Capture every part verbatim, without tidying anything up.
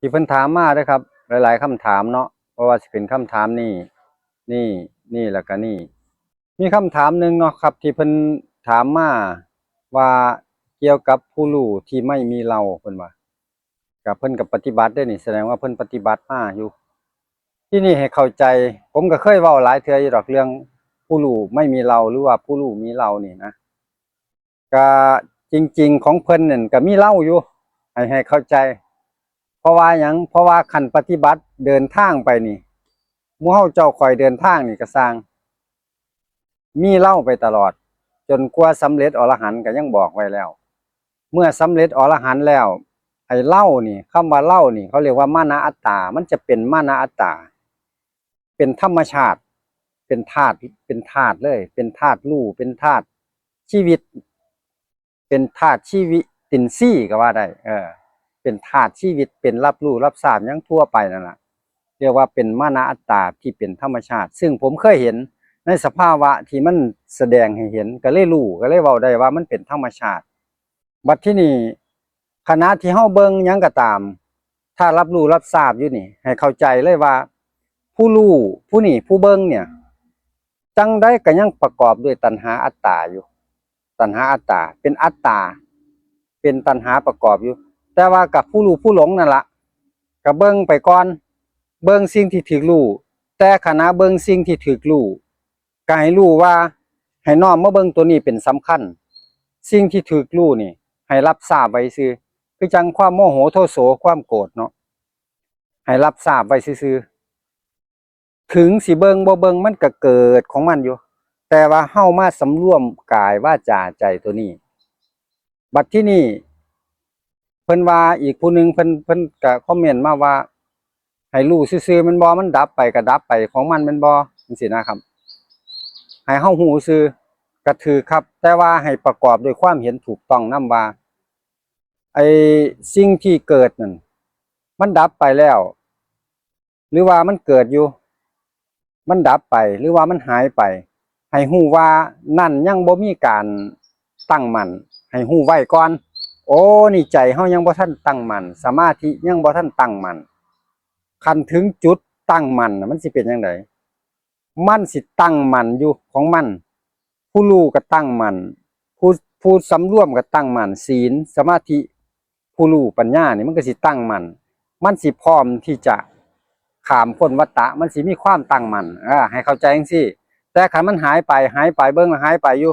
ที่เพิ่นถามมาเด้อครับ หลายๆ คำถามเนาะ เพราะว่าสิเป็นคำถามนี่ นี่ นี่ แล้วก็นี่ มีคำถามหนึ่งเนาะครับ ที่เพิ่นถามมาว่าเกี่ยวกับผู้รู้ที่ไม่มีเรา เพิ่นว่า ก็เพิ่นก็ปฏิบัติเด้นี่ แสดงว่าเพิ่นปฏิบัติมาอยู่ ที่นี่ให้เข้าใจ ผมก็เคยเว้าหลายเทื่ออยู่ดอก เรื่องผู้รู้ไม่มีเรา หรือว่าผู้รู้มีเรานี่นะ ก็จริงๆ ของเพิ่นนั่นก็มีเราอยู่ ให้ ให้เข้าใจ เพราะว่าหยัง เพราะว่าคันปฏิบัติเดินทางไปนี่ หมู่เฮาเจ้าข้อยเดินทางนี่ก็ซ่าง มีเราไปตลอด จนกว่าสำเร็จอรหันต์ก็ยังบอกไว้แล้ว เมื่อสำเร็จอรหันต์แล้ว ไอ้เรานี่ คำว่าเรานี่ เขาเรียกว่ามานะอัตตา มันจะเป็นมานะอัตตา เป็นธรรมชาติ เป็นธาตุ เป็นธาตุเลย เป็นธาตุรู้ เป็นธาตุชีวิต เป็นธาตุชีวิตินทรีย์ก็ว่าได้ เออ เป็นธาตุชีวิต เป็นรับรู้รับทราบอย่างทั่วไปนั่นล่ะ เรียกว่าเป็นมานะอัตตาที่เป็นธรรมชาติ ซึ่งผมเคยเห็นในสภาวะที่มันแสดงให้เห็น ก็เลยรู้ ก็เลยเว้าได้ว่ามันเป็นธรรมชาติ บัดที่นี่ ขณะที่เฮาเบิ่งหยังก็ตาม ถ้ารับรู้รับทราบอยู่นี่ ให้เข้าใจเลยว่า ผู้รู้ผู้นี่ ผู้เบิ่งเนี่ย จั่งใดก็ยังประกอบด้วยตัณหาอัตตาอยู่ ตัณหาอัตตา เป็นอัตตา เป็นตัณหาประกอบอยู่ แต่ว่ากับผู้รู้ผู้หลงนั่นละ ก็เบิ่งไปก่อน เบิ่งสิ่งที่ถูกรู้ แต่ขณะเบิ่งสิ่งที่ถูกรู้ ก็ให้รู้ว่า ให้น้อมมาเบิ่งตัวนี้เป็นสำคัญ สิ่งที่ถูกรู้นี่ ให้รับทราบไว้ซื่อ คือจั่งความโมโหโทโส ความโกรธเนาะ ให้รับทราบไว้ซื่อๆ ถึงสิเบิ่งบ่เบิ่งมันก็เกิดของมันอยู่ แต่ว่าเฮามาสำรวมกายวาจาใจตัวนี้ บัดที่นี่ เพิ่นว่าอีกผู้หนึ่ง เพิ่น เพิ่นก็คอมเมนต์มาว่า ให้รู้ซื่อๆ แม่นบ่ มันดับไปก็ดับไปของมันแม่นบ่ จั่งซี้นะครับ ให้เฮารู้ซื่อ ก็ถูกครับ แต่ว่าให้ประกอบด้วยความเห็นถูกต้องนำว่า ไอ้สิ่งที่เกิดนั่น มันดับไปแล้ว หรือว่ามันเกิดอยู่ มันดับไป หรือว่ามันหายไป ให้รู้ว่านั่นยังบ่มีการตั้งมั่น ให้รู้ไว้ก่อน โอ้ นี่ใจเฮายังบ่ทันตั้งมั่น สมาธิยังบ่ทันตั้งมั่น คันถึงจุดตั้งมั่นน่ะ มันสิเป็นจั่งใด มันสิตั้งมั่นอยู่ของมัน ผู้รู้ก็ตั้งมั่น ผู้ ผู้สำรวมก็ตั้งมั่น ศีล สมาธิ ผู้รู้ปัญญานี่มันก็สิตั้งมั่น มันสิพร้อมที่จะข้ามพ้นวัฏฏะ มันสิมีความตั้งมั่น เออ ให้เข้าใจจั่งซี้ แต่คันมันหายไป หายไป เบิ่งแล้วหายไปอยู่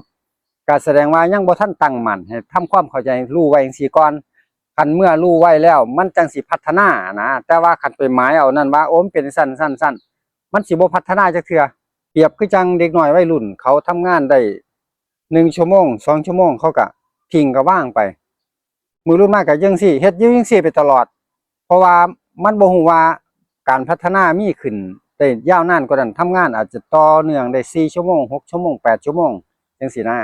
ก็แสดงว่ายังบ่ทันตั้งมั่น ให้ทำความเข้าใจ รู้ไว้จั่งซี้ก่อน คันเมื่อรู้ไว้แล้ว มันจั่งสิพัฒนานะ แต่ว่าคันไปหมายเอานั่นว่า โอ้ มันเป็นซั่น ซั่น ซั่น มันสิบ่พัฒนาจักเทื่อ เปรียบคือจั่งเด็กน้อยวัยรุ่น เขาทำงานได้หนึ่งชั่วโมง สองชั่วโมง เขาก็ทิ้งก็วางไป มื้อรุ่นมาก็จั่งซี้ เฮ็ดอยู่จั่งซี้ไปตลอด เพราะว่ามันบ่ฮู้ว่าการพัฒนามีขึ้นได้ยาวนานกว่านั้น ทำงานอาจจะต่อเนื่องได้สี่ชั่วโมง หกชั่วโมง แปดชั่วโมง จั่งซี้นะ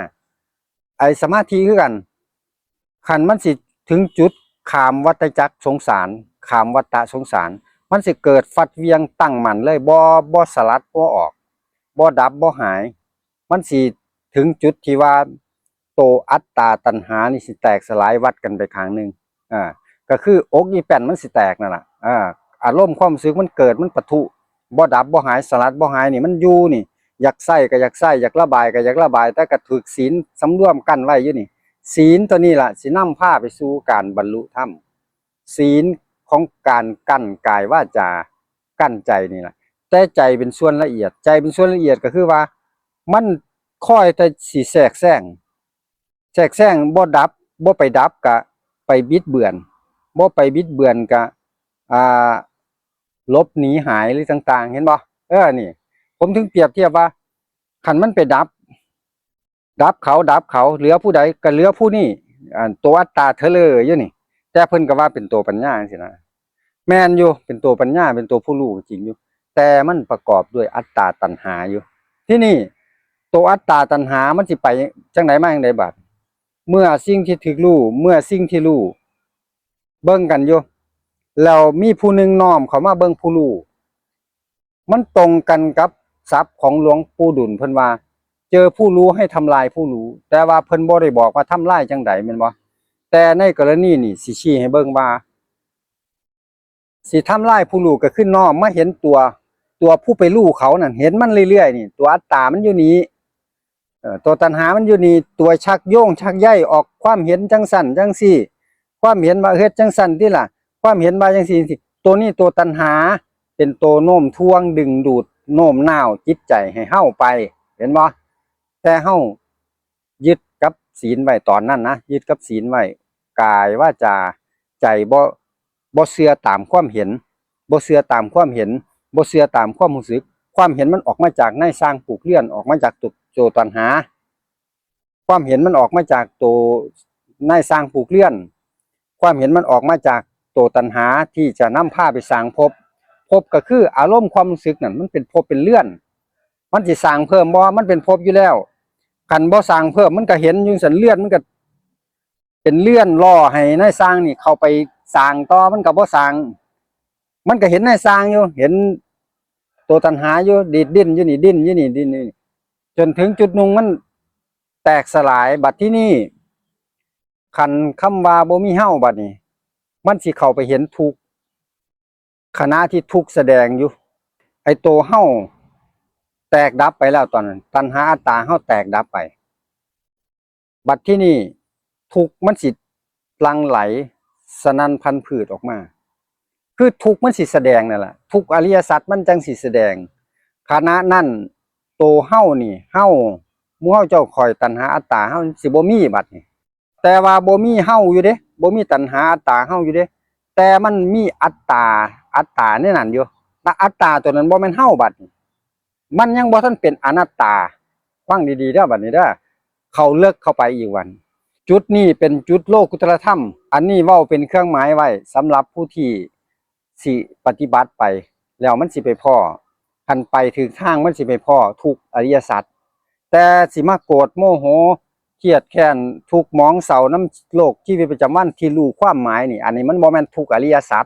ไอ้สมาธิคือกัน คันมันสิถึงจุดข้ามวัฏจักรสงสาร ข้ามวัฏฏะสงสาร มันสิเกิดฟัดเหวี่ยงตั้งมั่นเลย บ่ บ่สลัด บ่ออก บ่ดับ บ่หาย มันสิถึงจุดที่ว่า โตอัตตาตัณหานี่สิแตกสลายวัดกันไปข้างหนึ่ง อ่า ก็คืออกอีแป้นมันสิแตกนั่นล่ะ อ่า อารมณ์ความรู้สึกมันเกิด มันปะทุ บ่ดับ บ่หาย สลัด บ่หายนี่ มันอยู่นี่ อยากใส่ก็อยากใส่ อยากระบายก็อยากระบาย แต่ก็ถูกศีลสำรวมกั้นไว้อยู่นี่ ศีลตัวนี้ล่ะ สินำพาไปสู่การบรรลุธรรม ศีลของการกั้นกายวาจา กั้นใจนี่ล่ะ แต่ใจเป็นส่วนละเอียด ใจเป็นส่วนละเอียดก็คือว่า มันคอยแต่สิแทรกแซง แทรกแซง บ่ดับ บ่ไปดับก็ไปบิดเบือน บ่ไปบิดเบือนก็ อ่า หลบหนีหายหรือต่างๆ เห็นบ่ เออ นี่ ผมถึงเปรียบเทียบว่า คันมันไปดับ ดับเขา ดับเขา เหลือผู้ใดก็เหลือผู้นี้ อ่า ตัวอัตตาเถลออยู่นี่ แต่เพิ่นก็ว่าเป็นตัวปัญญาจั่งซี้นะ แม่นอยู่ เป็นตัวปัญญา เป็นตัวผู้รู้จริงอยู่ แต่มันประกอบด้วยอัตตาตัณหาอยู่ ที่นี่ ตัวอัตตาตัณหามันสิไปจั่งใดมาจั่งใดบาด เมื่อสิ่งที่ถูกรู้ เมื่อสิ่งที่รู้ เบิ่งกันอยู่ แล้วมีผู้หนึ่งน้อมเข้ามาเบิ่งผู้รู้ มันตรงกันกับศัพท์ของหลวงปู่ดุลย์ เพิ่นว่า เจอผู้รู้ให้ทำลายผู้รู้ แต่ว่าเพิ่นบ่ได้บอกว่าทำลายจั่งใด แม่นบ่ แต่ในกรณีนี่สิชี้ให้เบิ่งว่า สิทำลายผู้รู้ก็คือน้อมมาเห็นตัว ตัวผู้ไปรู้เขานั่น เห็นมันเรื่อยๆนี่ ตัวอัตตามันอยู่นี่ เอ่อ ตัวตัณหามันอยู่นี่ ตัวชักโยงชักใยออกความเห็นจังสั่นจังซี่ ความเห็นว่าเฮ็ดจังสั่นติล่ะ ความเห็นว่าจังซี่ ตัวนี้ตัวตัณหา เป็นตัวโน้มถ่วงดึงดูดโน้มน้าวจิตใจให้เฮาไป เห็นบ่ แต่เฮายึดกับศีลไว้ตอนนั้นนะ ยึดกับศีลไว้ กายวาจาใจ บ่ บ่เชื่อตามความเห็น บ่เชื่อตามความเห็น บ่เชื่อตามความรู้สึก ความเห็นมันออกมาจากนายช่างปลูกเรือน ออกมาจากตัว ตัวตัณหา ความเห็นมันออกมาจากตัวในสร้างปลูกเรือน ความเห็นมันออกมาจากตัวตัณหาที่จะนำพาไปสร้างภพ ภพก็คืออารมณ์ความรู้สึกนั่น มันเป็นภพเป็นเรือน มันสิสร้างเพิ่มบ่ มันเป็นภพอยู่แล้ว คันบ่สร้างเพิ่ม มันก็เห็นอยู่ซั่น เรือนมันก็เป็นเรือนล่อให้นายช่างนี่เข้าไปสร้างต่อ มันก็บ่สร้าง มันก็เห็นนายช่างอยู่ เห็นตัวตัณหาอยู่ ดีดดิ้นอยู่นี่ ดิ้นอยู่นี่ ดิ้นอยู่นี่ จนถึงจุดหนึ่งมันแตกสลาย บัดที่นี่ คันคำว่าบ่มีเฮาบัดนี้ มันสิเข้าไปเห็นทุกข์ ขณะที่ทุกข์แสดงอยู่ ไอ้ตัวเฮาแตกดับไปแล้วตอนนั้น ตัณหาอัตตาเฮาแตกดับไป บัดที่นี่ทุกข์มันสิหลั่งไหลสนั่นพันธุ์พืชออกมา คือทุกข์มันสิแสดงนั่นแหละ ทุกข์อริยสัจมันจังสิแสดง ขณะนั้นตัวเฮานี่ เฮา หมู่เฮาเจ้าข้อยตัณหาอัตตาเฮาสิบ่มีบัดนี้ แต่ว่าบ่มีเฮาอยู่เด้ บ่มีตัณหาอัตตาเฮาอยู่เด้ แต่มันมีอัตตา อัตตาในนั้นอยู่ แต่อัตตาตัวนั้นบ่แม่นเฮาบัดนี้ มันยังบ่ทันเป็นอนัตตา ฟังดีๆเด้อบัดนี้เด้อ เข้าเลิกเข้าไปอีกวัน จุดนี้เป็นจุดโลกุตตรธรรม อันนี้เว้าเป็นเครื่องหมายไว้สำหรับผู้ที่สิปฏิบัติไป แล้วมันสิไปพ้อ คันไปถืกทางมันสิไปพ้อทุกข์อริยสัจ แต่สิมาโกรธโมโห เครียดแค้น ทุกข์หมองเศร้านำโลกชีวิตประจำวันที่รู้ความหมายนี่ อันนี้มันบ่แม่นทุกข์อริยสัจ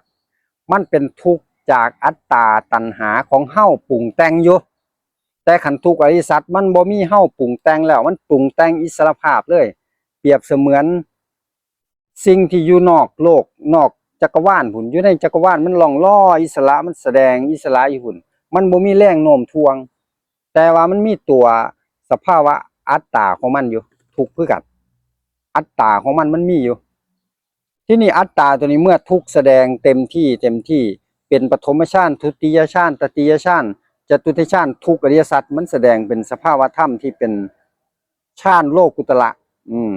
มันเป็นทุกข์จากอัตตาตัณหาของเฮาปรุงแต่งอยู่ แต่คันทุกข์อริยสัจมันบ่มีเฮาปรุงแต่งแล้ว มันปรุงแต่งอิสรภาพเลย เปรียบเสมือนสิ่งที่อยู่นอกโลก นอกจักรวาลพุ้น อยู่ในจักรวาลมันล่องลอยอิสระ มันแสดงอิสระอยู่พุ้น มันบ่มีแรงโน้มถ่วง แต่ว่ามันมีตัวสภาวะอัตตาของมันอยู่ ทุกข์คือกัน อัตตาของมันมันมีอยู่ ที่นี่อัตตาตัวนี้เมื่อทุกข์แสดงเต็มที่ เต็มที่ เป็นปฐมฌาน ทุติยฌาน ตติยฌาน จตุตฌาน ทุกข์อริยสัจมันแสดงเป็นสภาวะธรรมที่เป็นฌานโลกุตตระ อืม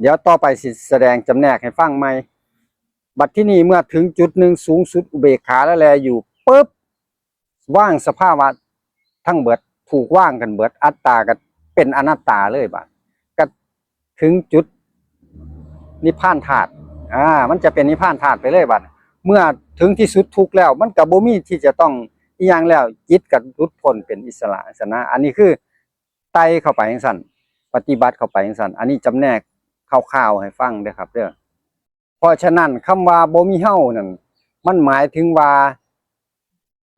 เดี๋ยวต่อไปสิแสดงจำแนกให้ฟังใหม่ บัดที่นี่เมื่อถึงจุดหนึ่งสูงสุดอุเบกขาแล้วแลอยู่ปุ๊บ วางสภาวะทั้งเบิด ถูกวางกันเบิด อัตตาก็เป็นอนัตตาเลยบัด ก็ถึงจุดนิพพานธาตุ อ่า มันจะเป็นนิพพานธาตุไปเลยบัด เมื่อถึงที่สุดทุกข์แล้ว มันก็บ่มีที่จะต้องอีหยังแล้ว จิตก็หลุดพ้นเป็นอิสระซั่นนะ อันนี้คือไต่เข้าไปจังซั่น ปฏิบัติเข้าไปจังซั่น อันนี้จำแนกคร่าวๆให้ฟังเด้อครับเด้อ เพราะฉะนั้นคำว่าบ่มีเฮานั่น มันหมายถึงว่า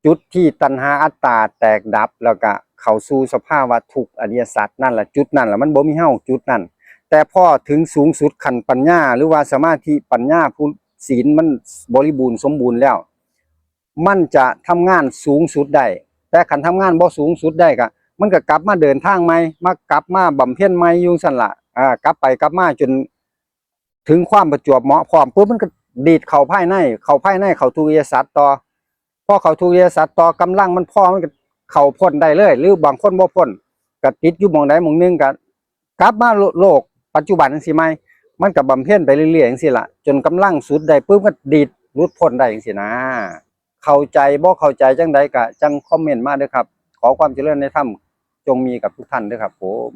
จุดที่ตัณหาอัตตาแตกดับ แล้วก็เข้าสู่สภาวะทุกข์อริยสัจนั่นแหละ จุดนั่นแหละมันบ่มีเฮาจุดนั้น แต่พอถึงสูงสุดขั้นปัญญา หรือว่าสมาธิปัญญา ผู้ศีลมันบริบูรณ์สมบูรณ์แล้ว มันจะทำงานสูงสุดได้ แต่คันทำงานบ่สูงสุดได้ก็ มันก็กลับมาเดินทางใหม่ มากลับมาบำเพ็ญใหม่อยู่ซั่นล่ะ อ่า กลับไปกลับมาจนถึงความประจวบเหมาะพร้อมปุ๊บ มันก็ดีดเข้าภายใน เข้าภายใน เข้าทุกอริยสัจต่อ พอเข้าทุกอริยสัจต่อกำลังมันพอ มันก็เข้าพ้นได้เลย หรือบางคนบ่พ้น ก็ติดอยู่หม่องใดหม่องหนึ่ง ก็กลับมาโลกปัจจุบันจังซี้ใหม่ มันก็บำเพ็ญไปเรื่อยๆจังซี้ล่ะ จนกำลังสุดได้ปุ๊บ ก็ดีดหลุดพ้นได้จังซี้นะ เข้าใจบ่เข้าใจจังใดก็จั่งคอมเมนต์มาเด้อครับ ขอความเจริญในธรรมจงมีกับทุกท่านเด้อครับผม